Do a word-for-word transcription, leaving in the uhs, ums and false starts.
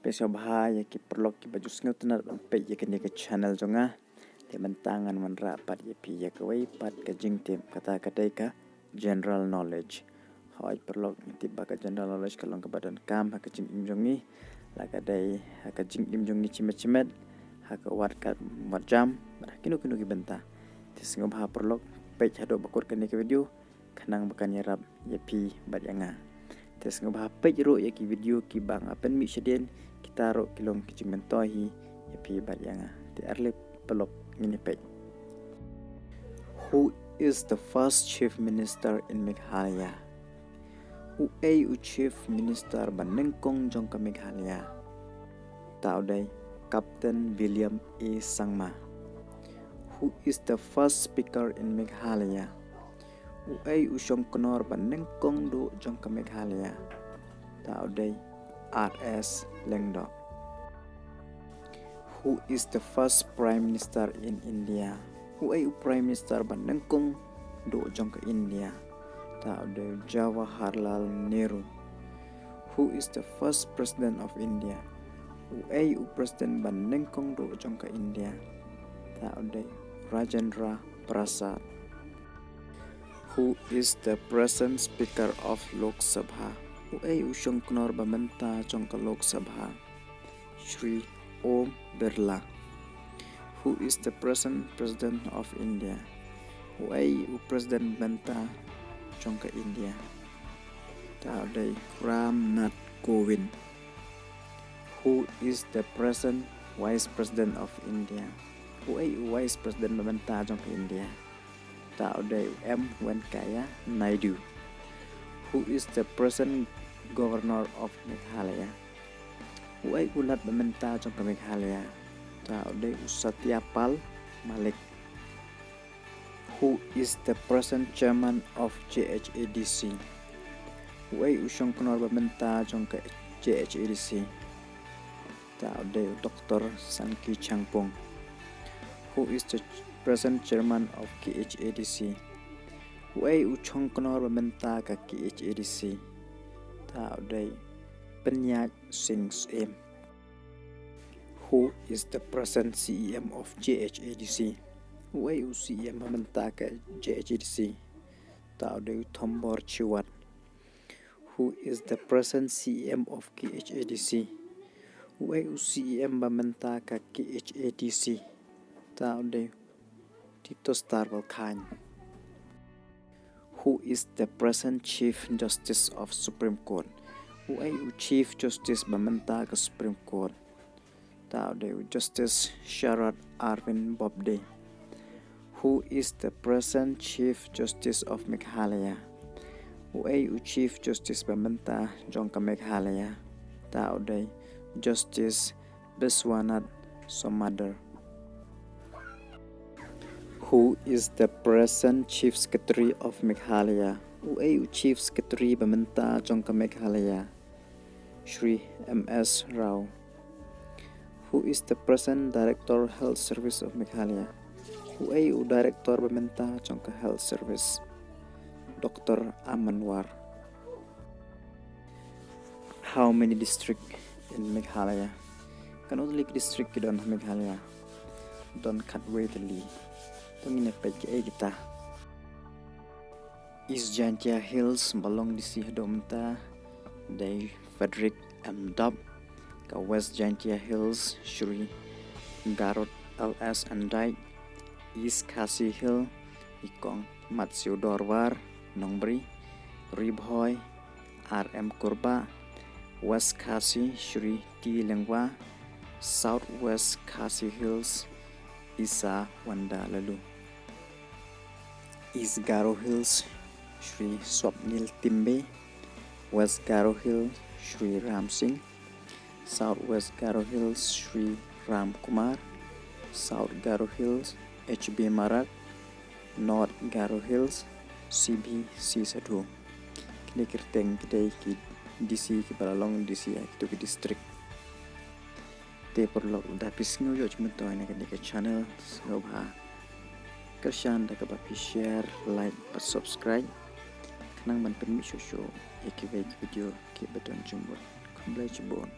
Phi sngewbha ïa ki paralok kiba ju sngewtynnat ban peit ïa kane ka channel jong nga. Te mynta ngan wanrah pat ïa phi ïa kawei pat ka jingtip, kata ka dei ka general knowledge. Hooid paralok, ngi tip ba ka general knowledge ka long kaba donkam ha ka jingim jong ngi, la ka dei ha ka jingim jong ngi shimet shimet, ha ka wad ka wad jam bad ha kino kino ki bynta. Te sngewbha paralok, peit haduh ba kut kane ka video, khnang ba kan ïarap ïa phi bad ïa nga. Te sngewbha peit ruh ïa ki video kiba nga pynmih shadien, kita ruh ki long ki jingmyntoi hi ïa phi bad ïa nga. Te ar leh paralok, ngin ïa peit. Who is the first Chief Minister in Meghalaya? Uei u Chief Minister ba nyngkong jong ka Meghalaya? Te u dei Captain William A Sangma. Who is the first Speaker in Meghalaya? Uei u shongknor ba nyngkong duh jong ka Meghalaya? Te u dei R S Lyngdoh. Who is the first Prime Minister in India? Uei u Prime Minister ba nyngkong duh jong ka India? Te u dei Jawaharlal Nehru. Who is the first President of India? Uei u President ba nyngkong duh jong ka India? Te u dei Rajendra Prasad. Who is the present Speaker of Lok Sabha? Uei u shongknor ba mynta jong ka Lok Sabha? Shri Om Birla. Who is the present President of India? Uei u President mynta jong ka India? Te u dei Ram Nath Kovind. Who is the present Vice President of India? Uei u Vice President ba mynta jong ka India? Te u dei u M Venkaiah Naidu. Who is the present Governor of Meghalaya? Uei u Lat ba mynta jong ka Meghalaya? Te u dei u Satya Pal Malik. Who is the present Chairman of J H A D C? Uei u shongknor ba mynta jong ka J H A D C? Te u dei u Doktor Sanki Changpung. Who is the present Chairman of K H A D C? Uei u shongknor ba mynta ka K H A D C? Te u dei Pynïaid Sing Syiem. Who is the present C E M of J H A D C? Uei u C E M ba mynta ka J H A D C? Te u dei u Thombor Shiwat. Who is the present C E M of K H A D C? Uei u C E M ba mynta ka K H A D C? Te u dei Tito Star Balkhan. Who is the present Chief Justice of Supreme Court? Uei u Chief Justice ba mynta ka Supreme Court? Te u dei u Justice Sharad Arvind Bobde. Who is the present Chief Justice of Meghalaya? Uei u Chief Justice ba mynta jong ka Meghalaya? Te u dei Justice Biswanath Sommadar. Who is the present Chief Secretary of Meghalaya? Uei u Chief Secretary ba mynta jong ka Meghalaya? Shri M S Rao. Who is the present Director Health Service of Meghalaya? Uei u Director ba mynta jong ka Health Service? Doktor Aman War. How many district in Meghalaya? Katno tylli ki district ki don ha Meghalaya? Don khatwei tylli. To ngin ïa peit kiei kita. East Jaintia Hills ba long D C haduh mynta dei Frederick M Dob. Ka West Jaintia Hills Shri Garod L S Andaid. East Khasi Hills i Kong Matsiu Dorwar Nongbri. Ri Bhoi R M Kurbah. West Khasi Shri T Lyngwa. South West Khasi Hills Isa Wanda Laloo. East Garo Hills Shri Swapnil Timbe. West Garo Hills Shri Ram Singh. South West Garo Hills Shri Ram Kumar. South Garo Hills H B Marak. North Garo Hills C B C Sadhu. Kine kyrteng ki dei ki D C kiba la long D C ha kito ki district. Te paralok, lada phi sngew ïoh jingmyntoi na kane ka channel, sngewbha kyrshan da kaba phi share, like bad subscribe, khnang ban pynmih shuh shuh ïa kiwei ki video kiba don jingmut. Khublei shibun.